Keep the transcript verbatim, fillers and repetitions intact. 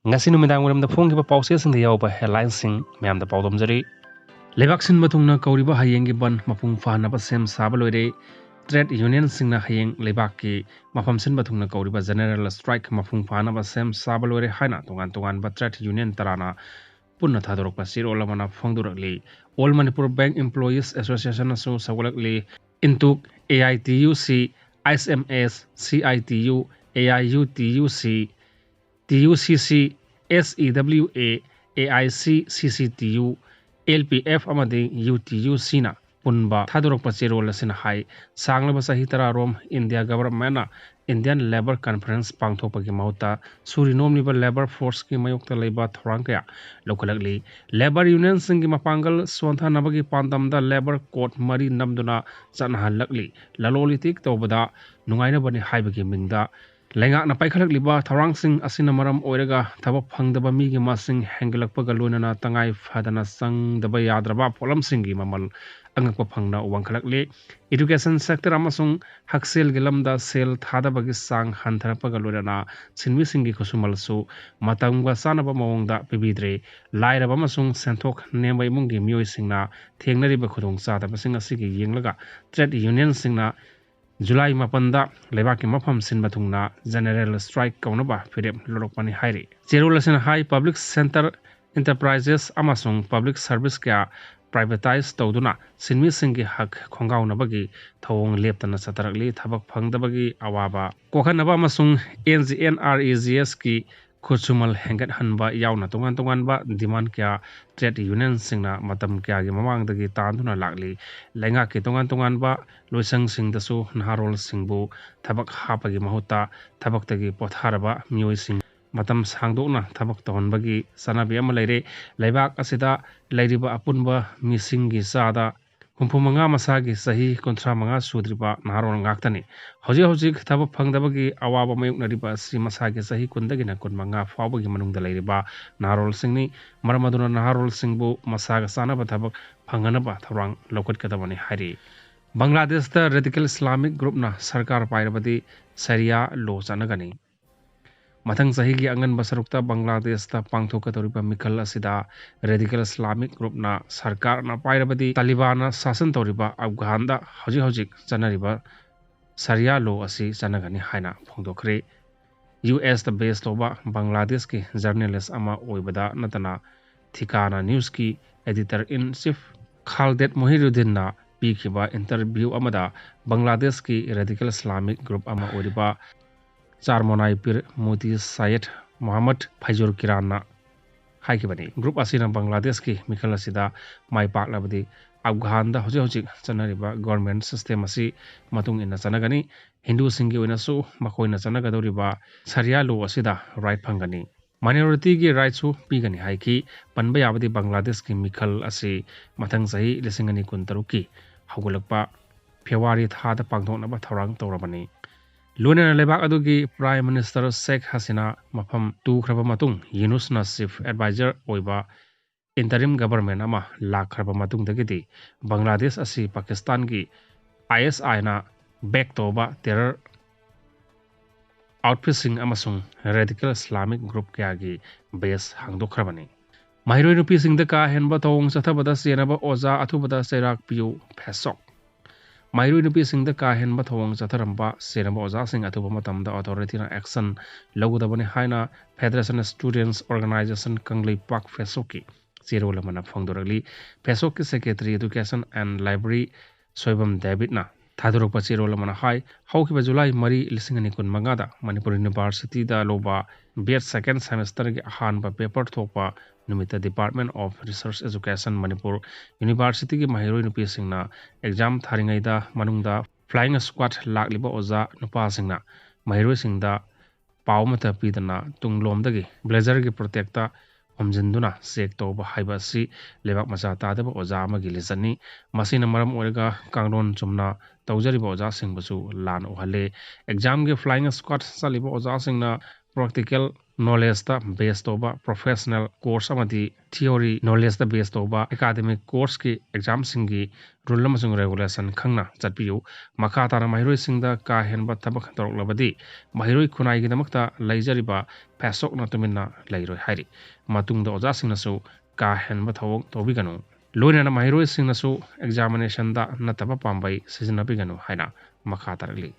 ꯉꯁꯤ ꯅꯨꯃꯤꯗꯥꯡ ꯋꯥꯏꯔꯝꯗ ꯐꯣꯡꯈꯤꯕ ꯄꯥꯎꯆꯦꯁꯤꯡꯗ ꯌꯥꯎꯕ headlineꯁꯤꯡ ꯃꯌꯥꯝꯗ ꯄꯥꯎꯗꯝꯖꯔꯤ꯫ ꯂꯩꯕꯥꯛ ꯁꯤꯟꯕ ꯊꯨꯡꯅ ꯀꯧꯔꯤꯕ ꯍꯌꯦꯡꯒꯤ ꯕꯟ ꯃꯄꯨꯡ ꯐꯥꯅꯕ ꯁꯦꯝ ꯁꯥꯕ ꯂꯣꯏꯔꯦ꯫ Trade unionꯁꯤꯡꯅ ꯍꯌꯦꯡ ꯂꯩꯕꯥꯛꯀꯤ ꯃꯐꯝ ꯁꯤꯟꯕ ꯊꯨꯡꯅ ꯀꯧꯔꯤꯕ general strike ꯃꯄꯨꯡ ꯐꯥꯅꯕ ꯁꯦꯝ ꯁꯥꯕ ꯂꯣꯏꯔꯦ ꯍꯥꯏꯅ ꯇꯣꯉꯥꯟ ꯇꯣꯉꯥꯟꯕ trade union ꯇꯔꯥꯅ ꯄꯨꯟꯅ ꯊꯥꯗꯣꯔꯛꯄ ꯆꯦꯔꯣꯜ ꯑꯃꯅ ꯐꯣꯡꯗꯣꯔꯛꯂꯤ꯫ All Manipur Bank Employees Associationꯅꯁꯨ ꯁꯧꯒꯠꯂꯛꯂꯤ꯫ INTUC, AITUC, ISMS, CITU, AIUTUC, TUCC, SEWA, AICCCTU, LPF ꯑꯃꯗꯤ UTUCꯅ ꯄꯨꯟꯕ ꯊꯥꯗꯣꯔꯛꯄ ꯆꯦꯔꯣꯜ ꯑꯁꯤꯅ ꯍꯥꯏ, ꯁꯥꯡꯂꯕ ꯆꯍꯤ ꯇꯔꯥꯔꯣꯝ ꯏꯟꯗꯤꯌꯥ governmentꯅ Indian Labour Conference ꯄꯥꯡꯊꯣꯛꯄꯒꯤ ꯃꯍꯨꯠꯇ ꯁꯨꯔꯤ ꯅꯣꯝꯂꯤꯕ labour forceꯀꯤ ꯃꯥꯌꯣꯛꯇ ꯂꯩꯕ ꯊꯧꯔꯥꯡ ꯀꯌꯥ ꯂꯧꯈꯠꯂꯛꯂꯤ꯫ Labour unionꯁꯤꯡꯒꯤ ꯃꯄꯥꯡꯒꯜ ꯁꯣꯟꯊꯅꯕꯒꯤ ꯄꯥꯟꯗꯝꯗ labour code ꯃꯔꯤ ꯅꯝꯗꯨꯅ ꯆꯠꯅꯍꯜꯂꯛꯂꯤ꯫ ꯂꯂꯣꯟ ꯏꯇꯤꯛ ꯇꯧꯕꯗ ꯅꯨꯡꯉꯥꯏꯅꯕꯅꯤ ꯍꯥꯏꯕꯒꯤ ꯃꯤꯡꯗ ꯂꯩꯉꯥꯛꯅ ꯄꯥꯏꯈꯠꯂꯛꯂꯤꯕ ꯊꯧꯔꯥꯡꯁꯤꯡ ꯑꯁꯤꯅ ꯃꯔꯝ ꯑꯣꯏꯔꯒ ꯊꯕꯛ ꯐꯪꯗꯕ ꯃꯤꯒꯤ ꯃꯁꯤꯡ ꯍꯦꯟꯒꯠꯂꯛꯄꯒ ꯂꯣꯏꯅꯅ ꯇꯉꯥꯏ ꯐꯗꯅ ꯆꯪꯗꯕ ꯌꯥꯗ꯭ꯔꯕ ꯄꯣꯠꯂꯝꯁꯤꯡꯒꯤ ꯃꯃꯜ ꯑꯉꯛꯄ ꯐꯪꯅ ꯋꯥꯡꯈꯠꯂꯛꯂꯤ꯫ Education sector ꯑꯃꯁꯨꯡ ꯍꯛꯁꯦꯜꯒꯤ ꯂꯝꯗ ꯁꯦꯜ ꯊꯥꯗꯕꯒꯤ ꯆꯥꯡ ꯍꯟꯊꯔꯛꯄꯒ ꯂꯣꯏꯅꯅ ꯁꯤꯟꯃꯤꯁꯤꯡꯒꯤ ꯈꯨꯠꯁꯨꯃꯜꯁꯨ ꯃꯇꯝꯒ ꯆꯥꯅꯕ ꯃꯑꯣꯡꯗ ꯄꯤꯕꯤꯗ꯭ꯔꯦ꯫ ꯂꯥꯏꯔꯕ ꯑꯃꯁꯨꯡ ꯁꯦꯟꯊꯣꯛ ꯅꯦꯝꯕ ꯏꯃꯨꯡꯒꯤ ꯃꯤꯑꯣꯏꯁꯤꯡꯅ ꯊꯦꯡꯅꯔꯤꯕ ꯈꯨꯗꯣꯡꯆꯥꯗꯕꯁꯤꯡ ꯑꯁꯤꯒꯤ ꯌꯦꯡꯂꯒ trade unionꯁꯤꯡꯅ ꯖꯨꯂꯥꯏ ꯃꯥꯄꯟꯗ ꯂꯩꯕꯥꯛꯀꯤ ꯃꯐꯝ ꯁꯤꯟꯕ ꯊꯨꯡꯅ general strike ꯀꯧꯅꯕ ꯐꯤꯔꯦꯞ ꯂꯧꯔꯛꯄꯅꯤ ꯍꯥꯏꯔꯤ꯫ ꯆꯦꯔꯣꯜ ꯑꯁꯤꯅ ꯍꯥꯏ, public sector enterprises ꯑꯃꯁꯨꯡ public service ꯀꯌꯥ privatise ꯇꯧꯗꯨꯅ ꯁꯤꯟꯃꯤꯁꯤꯡꯒꯤ ꯍꯛ ꯈꯣꯡꯒꯥꯎꯅꯕꯒꯤ ꯊꯧꯑꯣꯡ ꯂꯦꯞꯇꯅ ꯆꯠꯊꯔꯛꯂꯤ꯫ ꯊꯕꯛ ꯐꯪꯗꯕꯒꯤ ꯑꯋꯥꯕ ꯀꯣꯛꯍꯟꯅꯕ ꯑꯃꯁꯨꯡ NGNREGSꯀꯤ ꯈꯨꯠꯁꯨꯃꯜ ꯍꯦꯟꯒꯠꯍꯟꯕ ꯌꯥꯎꯅ ꯇꯣꯉꯥꯟ ꯇꯣꯉꯥꯟꯕ demand ꯀꯌꯥ trade unionꯁꯤꯡꯅ ꯃꯇꯝ ꯀꯌꯥꯒꯤ ꯃꯃꯥꯡꯗꯒꯤ ꯇꯥꯟꯗꯨꯅ ꯂꯥꯛꯂꯤ꯫ ꯂꯩꯉꯥꯛꯀꯤ ꯇꯣꯉꯥꯟ ꯇꯣꯉꯥꯟꯕ ꯂꯣꯏꯁꯪꯁꯤꯡꯗꯁꯨ ꯅꯍꯥꯔꯣꯜꯁꯤꯡꯕꯨ ꯊꯕꯛ ꯍꯥꯞꯄꯒꯤ ꯃꯍꯨꯠꯇ ꯊꯕꯛꯇꯒꯤ ꯄꯣꯊꯥꯔꯕ ꯃꯤꯑꯣꯏꯁꯤꯡ ꯃꯇꯝ ꯁꯥꯡꯗꯣꯛꯅ ꯊꯕꯛ ꯇꯧꯍꯟꯕꯒꯤ ꯆꯠꯅꯕꯤ ꯑꯃ ꯂꯩꯔꯦ꯫ ꯂꯩꯕꯥꯛ ꯑꯁꯤꯗ ꯂꯩꯔꯤꯕ ꯑꯄꯨꯟꯕ ꯃꯤꯁꯤꯡꯒꯤ ꯆꯥꯗ ꯍꯨꯝꯐꯨ ꯃꯉꯥ ꯃꯁꯥꯒꯤ ꯆꯍꯤ ꯀꯨꯟꯊ꯭ꯔꯥ ꯃꯉꯥ ꯁꯨꯗ꯭ꯔꯤꯕ ꯅꯍꯥꯔꯣꯜ ꯉꯥꯛꯇꯅꯤ꯫ ꯍꯧꯖꯤꯛ ꯍꯧꯖꯤꯛ ꯊꯕꯛ ꯐꯪꯗꯕꯒꯤ ꯑꯋꯥꯕ ꯃꯥꯌꯣꯛꯅꯔꯤꯕ ꯑꯁꯤ ꯃꯁꯥꯒꯤ ꯆꯍꯤ ꯀꯨꯟꯗꯒꯤꯅ ꯀꯨꯟꯃꯉꯥ ꯐꯥꯎꯕꯒꯤ ꯃꯅꯨꯡꯗ ꯂꯩꯔꯤꯕ ꯅꯍꯥꯔꯣꯜꯁꯤꯡꯅꯤ꯫ ꯃꯔꯝ ꯑꯗꯨꯅ ꯅꯍꯥꯔꯣꯜꯁꯤꯡꯕꯨ ꯃꯁꯥꯒ ꯆꯥꯅꯕ ꯊꯕꯛ ꯐꯪꯍꯟꯅꯕ ꯊꯧꯔꯥꯡ ꯂꯧꯈꯠꯀꯗꯕꯅꯤ ꯍꯥꯏꯔꯤ꯫ ꯕꯪꯒ꯭ꯂꯥꯗꯦꯁꯇ radical Islamic groupꯅ ꯁꯔꯀꯥꯔ ꯄꯥꯏꯔꯕꯗꯤ ꯁꯔꯤꯌꯥ law ꯆꯠꯅꯒꯅꯤ꯫ ꯃꯊꯪ ꯆꯍꯤꯒꯤ ꯑꯉꯟꯕ ꯁꯔꯨꯛꯇ ꯕꯪꯒ꯭ꯂꯥꯗꯦꯁꯇ ꯄꯥꯡꯊꯣꯛꯀꯗꯧꯔꯤꯕ ꯃꯤꯈꯜ ꯑꯁꯤꯗ Radical Islamic Groupꯅ ꯁꯔꯀꯥꯔꯅ ꯄꯥꯏꯔꯕꯗꯤ ꯇꯥꯂꯤꯕꯥꯟꯅ ꯁꯥꯁꯟ ꯇꯧꯔꯤꯕ ꯑꯐꯒꯥꯟꯗ ꯍꯧꯖꯤꯛ ꯍꯧꯖꯤꯛ ꯆꯠꯅꯔꯤꯕ ꯁꯔꯤꯌꯥ ꯂꯣ ꯑꯁꯤ ꯆꯠꯅꯒꯅꯤ ꯍꯥꯏꯅ ꯐꯣꯡꯗꯣꯛꯈ꯭ꯔꯦ꯫ ꯌꯨ ꯑꯦꯁꯇ ꯕꯦꯁ ꯇꯧꯕ ꯕꯪꯒ꯭ꯂꯥꯗꯦꯁꯀꯤ ꯖꯔꯅꯦꯂꯤꯁ ꯑꯃ ꯑꯣꯏꯕꯗ ꯅꯠꯇꯅ ꯊꯤꯀꯥꯅ ꯅ꯭ꯌꯨꯁꯀꯤ editor in chief ꯈꯥꯜꯗꯦꯠ ꯃꯣꯍꯤꯔꯨꯗꯤꯟꯅ ꯄꯤꯈꯤꯕ ꯏꯟꯇꯔꯚ꯭ꯌꯨ ꯑꯃꯗ ꯕꯪꯒ꯭ꯂꯥꯗꯦꯁꯀꯤ Radical Islamic Group ꯑꯃ ꯑꯣꯏꯔꯤꯕ ꯆꯥꯔꯃꯣꯅꯥꯏ ꯄꯤꯔ ꯃꯨꯇꯤ ꯁꯌꯦꯗ ꯃꯣꯍꯝꯃꯗ ꯐꯩꯖꯨꯔ ꯀꯤꯔꯥꯟꯅ ꯍꯥꯏꯈꯤꯕꯅꯤ꯫ ꯒ꯭ꯔꯨꯞ ꯑꯁꯤꯅ ꯕꯪꯒ꯭ꯂꯥꯗꯦꯁꯀꯤ ꯃꯤꯈꯜ ꯑꯁꯤꯗ ꯃꯥꯏ ꯄꯥꯛꯂꯕꯗꯤ ꯑꯐꯒꯥꯟꯗ ꯍꯧꯖꯤꯛ ꯍꯧꯖꯤꯛ ꯆꯠꯅꯔꯤꯕ ꯒꯣꯔꯃꯦꯟ ꯁꯤꯁꯇꯦꯝ ꯑꯁꯤ ꯃꯇꯨꯡ ꯏꯟꯅ ꯆꯠꯅꯒꯅꯤ꯫ ꯍꯤꯟꯗꯨꯁꯤꯡꯒꯤ ꯑꯣꯏꯅꯁꯨ ꯃꯈꯣꯏꯅ ꯆꯠꯅꯒꯗꯧꯔꯤꯕ ꯁꯔꯤꯌꯥ ꯂꯣ ꯑꯁꯤꯗ ꯔꯥꯏꯠ ꯐꯪꯒꯅꯤ꯫ ꯃꯥꯏꯅꯣꯔꯤꯇꯤꯒꯤ ꯔꯥꯏꯠꯁꯨ ꯄꯤꯒꯅꯤ ꯍꯥꯏꯈꯤ꯫ ꯄꯟꯕ ꯌꯥꯕꯗꯤ ꯕꯪꯒ꯭ꯂꯥꯗꯦꯁꯀꯤ ꯃꯤꯈꯜ ꯑꯁꯤ ꯃꯊꯪ ꯆꯍꯤ ꯂꯤꯁꯤꯡ ꯑꯅꯤ ꯀꯨꯟꯇꯔꯨꯛꯀꯤ ꯍꯧꯒꯠꯂꯛꯄ ꯐꯦꯕ꯭ꯔꯨꯋꯥꯔꯤ ꯊꯥꯗ ꯄꯥꯡꯊꯣꯛꯅꯕ ꯊꯧꯔꯥꯡ ꯇꯧꯔꯕꯅꯤ꯫ ꯂꯣꯏꯅꯅ ꯂꯩꯕꯥꯛ ꯑꯗꯨꯒꯤ Prime Minister ꯁꯦꯈ ꯍꯁꯤꯅꯥ ꯃꯐꯝ ꯇꯨꯈ꯭ꯔꯕ ꯃꯇꯨꯡ ꯌꯨꯅꯨꯁꯅ chief advisor ꯑꯣꯏꯕ interim government ꯑꯃ ꯂꯥꯛꯈ꯭ꯔꯕ ꯃꯇꯨꯡꯗꯒꯤꯗꯤ ꯕꯪꯒ꯭ꯂꯥꯗꯦꯁ ꯑꯁꯤ ꯄꯥꯀꯤꯁꯇꯥꯟꯒꯤ ISIꯅ back ꯇꯧꯕ terror outfitꯁꯤꯡ ꯑꯃꯁꯨꯡ Radical Islamic Group ꯀꯌꯥꯒꯤ base ꯍꯥꯡꯗꯣꯛꯈ꯭ꯔꯕꯅꯤ꯫ ꯃꯍꯩꯔꯣꯏ ꯅꯨꯄꯤꯁꯤꯡꯗ ꯀꯥ ꯍꯦꯟꯕ ꯊꯧꯑꯣꯡ ꯆꯠꯊꯕꯗ ꯆꯦꯟꯅꯕ ꯑꯣꯖꯥ ꯑꯊꯨꯕꯗ ꯆꯩꯔꯥꯛ ꯄꯤꯌꯨ, ꯐꯦꯁꯣꯛ꯫ ꯃꯍꯩꯔꯣꯏ ꯅꯨꯄꯤꯁꯤꯡꯗ ꯀꯥ ꯍꯦꯟꯕ ꯊꯧꯑꯣꯡ ꯆꯠꯊꯔꯝꯕ ꯆꯦꯟꯅꯕ ꯑꯣꯖꯥꯁꯤꯡ ꯑꯊꯨꯕ ꯃꯇꯝꯗ authorityꯅ action ꯂꯧꯒꯗꯕꯅꯤ ꯍꯥꯏꯅ Federation Students Organisation ꯀꯪꯂꯩꯄꯥꯛ ꯐꯦꯁꯣꯛꯀꯤ ꯆꯦꯔꯣꯜ ꯑꯃꯅ ꯐꯣꯡꯗꯣꯔꯛꯂꯤ꯫ ꯐꯦꯁꯣꯛꯀꯤ Secretary Education and Library Soibam ꯗꯦꯕꯤꯠꯅ ꯊꯥꯗꯣꯔꯛꯄ ꯆꯦꯔꯣꯜ ꯑꯃꯅ ꯍꯥꯏ, ꯍꯧꯈꯤꯕ ꯖꯨꯂꯥꯏ ꯃꯔꯤ, ꯂꯤꯁꯤꯡ ꯑꯅꯤ ꯀꯨꯟꯃꯉꯥꯗ ꯃꯅꯤꯄꯨꯔ ꯌꯨꯅꯤꯚꯔꯁꯤꯇꯤꯗ ꯂꯧꯕ B.Ed second semesterꯒꯤ ꯑꯍꯥꯟꯕ paper ꯊꯣꯛꯄ ꯅꯨꯃꯤꯠꯇ Department of Research Education Manipur ꯌꯨꯅꯤꯚꯔꯁꯤꯇꯤꯒꯤ ꯃꯍꯩꯔꯣꯏ ꯅꯨꯄꯤꯁꯤꯡꯅ exam ꯊꯥꯔꯤꯉꯩꯗ ꯃꯅꯨꯡꯗ flying squad ꯂꯥꯛꯂꯤꯕ ꯑꯣꯖꯥ ꯅꯨꯄꯥꯁꯤꯡꯅ ꯃꯍꯩꯔꯣꯏꯁꯤꯡꯗ ꯄꯥꯎ ꯑꯃꯠꯇ ꯄꯤꯗꯅ ꯇꯨꯡꯂꯣꯝꯗꯒꯤ blazerꯒꯤ protectꯇ ꯍꯣꯝꯖꯤꯟꯗꯨꯅ check ꯇꯧꯕ ꯍꯥꯏꯕ ꯑꯁꯤ ꯂꯩꯕꯥꯛ ꯃꯆꯥ ꯇꯥꯗꯕ ꯑꯣꯖꯥ ꯑꯃꯒꯤ ꯂꯤꯆꯠꯅꯤ꯫ ꯃꯁꯤꯅ ꯃꯔꯝ ꯑꯣꯏꯔꯒ ꯀꯥꯡꯂꯣꯟ ꯆꯨꯝꯅ ꯇꯧꯖꯔꯤꯕ ꯑꯣꯖꯥꯁꯤꯡꯕꯨꯁꯨ ꯂꯥꯟ ꯎꯍꯜꯂꯦ꯫ Examꯒꯤ flying squad ꯆꯠꯂꯤꯕ ꯑꯣꯖꯥꯁꯤꯡꯅ practical ꯅꯣꯂꯦꯖꯇ ꯕꯦꯁ ꯇꯧꯕ ꯄ꯭ꯔꯣꯐꯦꯁꯅꯦꯜ ꯀꯣꯔꯁ ꯑꯃꯗꯤ ꯊꯤꯑꯣꯔꯤ ꯅꯣꯂꯦꯖꯇ ꯕꯦꯁ ꯇꯧꯕ ꯑꯦꯀꯥꯗꯃꯤꯛ ꯀꯣꯔꯁꯀꯤ ꯑꯦꯛꯖꯥꯝꯁꯤꯡꯒꯤ ꯔꯨꯜ ꯑꯃꯁꯨꯡ ꯔꯦꯒꯨꯂꯦꯁꯟ ꯈꯪꯅ ꯆꯠꯄꯤꯌꯨ꯫ ꯃꯈꯥ ꯇꯥꯅ ꯃꯍꯩꯔꯣꯏꯁꯤꯡꯗ ꯀꯥ ꯍꯦꯟꯕ ꯊꯕꯛ ꯇꯧꯔꯛꯂꯕꯗꯤ ꯃꯍꯩꯔꯣꯏ ꯈꯨꯟꯅꯥꯏꯒꯤꯗꯃꯛꯇ ꯂꯩꯖꯔꯤꯕ ꯐꯦꯁꯣꯛꯅ ꯇꯨꯃꯤꯟꯅ ꯂꯩꯔꯣꯏ ꯍꯥꯏꯔꯤ꯫ ꯃꯇꯨꯡꯗ ꯑꯣꯖꯥꯁꯤꯡꯅꯁꯨ ꯀꯥ ꯍꯦꯟꯕ ꯊꯧꯑꯣꯡ ꯇꯧꯕꯤꯒꯅꯨ꯫ ꯂꯣꯏꯅꯅ ꯃꯍꯩꯔꯣꯏꯁꯤꯡꯅꯁꯨ ꯑꯦꯛꯖꯥꯃꯤꯅꯦꯁꯟꯗ ꯅꯠꯇꯕ ꯄꯥꯝꯕꯩ ꯁꯤꯖꯤꯟꯅꯕꯤꯒꯅꯨ ꯍꯥꯏꯅ ꯃꯈꯥ ꯇꯥꯔꯛꯂꯤ꯫